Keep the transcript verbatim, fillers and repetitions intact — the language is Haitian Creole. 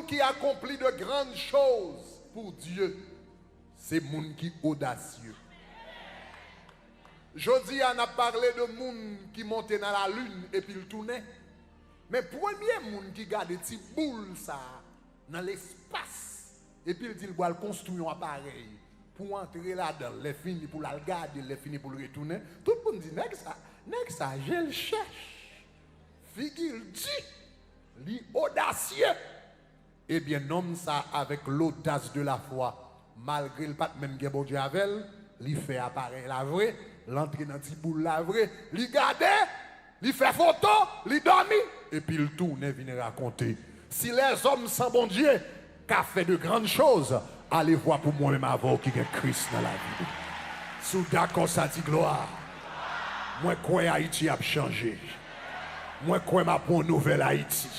qui accomplit de grandes choses pour Dieu, se moun ki odasye. Jodi a, n ap pale de moun ki monte nan lalin epi l tounen. Men premye moun ki gade ti boul sa a nan lespas, epi l di l pral konstwi yon aparèy pou antre ladan l, lè fini pou l al gade l, lè fini pou l retounen. Tout moun di, "Nèg sa, nèg sa, je l chèch, figi l di, li odasye." Ebyen, nonm sa, avèk l'audace de la foi, malgre l pa t menm gen Bondye avè l, li fè aparèy la vre, l antre nan ti boul la vre, li gade, li fè foto, li dòmi, epi l tounen vin rakonte. Si lèzòm san Bondye ka fè de grann choz, ale vwa pou mwen menm avè w ki gen Kris nan lavi w. Si w dakò sa, di glwa. Mwen kwè Ayiti ap chanje. Mwen kwè m ap yon nouvèl Ayiti.